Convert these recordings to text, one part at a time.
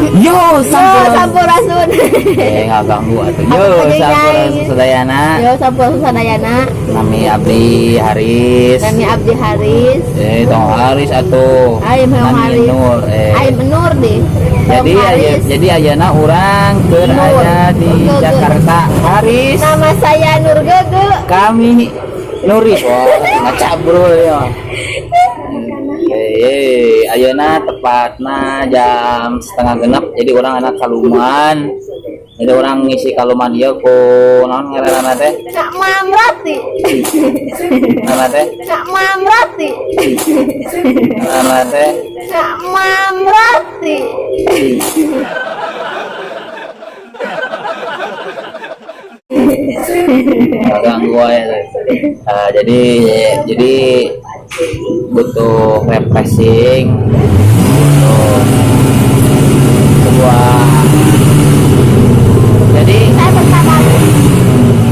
Yo, Yo, sampurasun. Eh, nggak ganggu atuh. Yo, Apa sampurasun sadayana. Yo, sampurasun sadayana. Nami abdi Haris. Nami abdi Haris. Eh, tong Haris atuh. Aing hoyong Nami Haris. Nur. Eh. Aing Nur deh. Jadi aya, jadi ayana urang keur Nur. aya di Oke, oke. Jakarta. Haris. Nama saya Nur Gege. Kami Nuris. Wah, ngaca bro ya. Eh, ayeuna tepatna jam 5.30, jadi urang anak kaluman. Jadi urang ngisi kaluman ieu ku naon ngaranna teh? Kak Mamrati. Ngaranna teh? Kak Mamrati. Ngaranna teh? Kak Mamrati. Ganggu aja teh. Ah, jadi butuh refreshing, butuh sebuah, jadi Saya bentar lagi.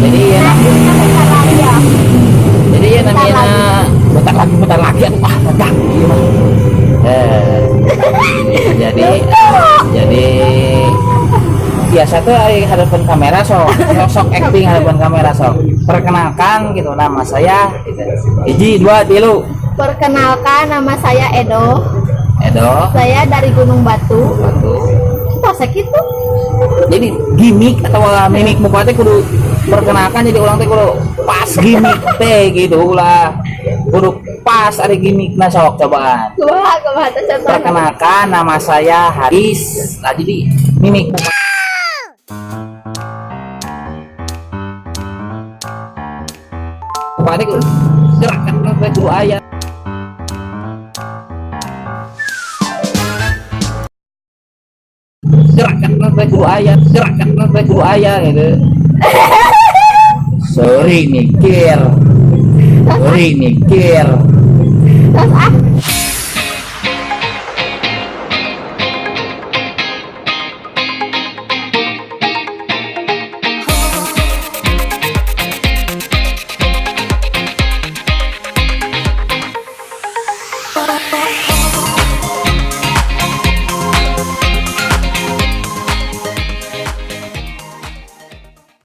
Jadi ya Saya bentar lagi ya. Jadi ya namanya bentar lagi, bentar lagi, aduh, ah ganggu ieu mah. Eh, jadi biasa tuh ari hadapan kamera, sok sok acting hadapan kamera, sok perkenalkan gitu, nama saya gitu. Hiji, dua, tilu. Perkenalkan, nama saya Edo. Edo. Saya dari Gunung Batu. Batu. Masa gitu? Jadi gimmick atau mimik muka teh kudu perkenalkan, jadi urang teh kudu pas gimmick teh gitu lah, kudu pas ada gimmick. Nah, sok cobaan. Kumaha, kumaha teh contohna? Perkenalkan, nama saya Haris. Nah, jadi mimik muka muka teh kudu gerakan teh kudu aya. Gerakan teh kudu aya, gerakan teh kudu aya gitu. Sorry, mikir, sorry, mikir. Terus ah.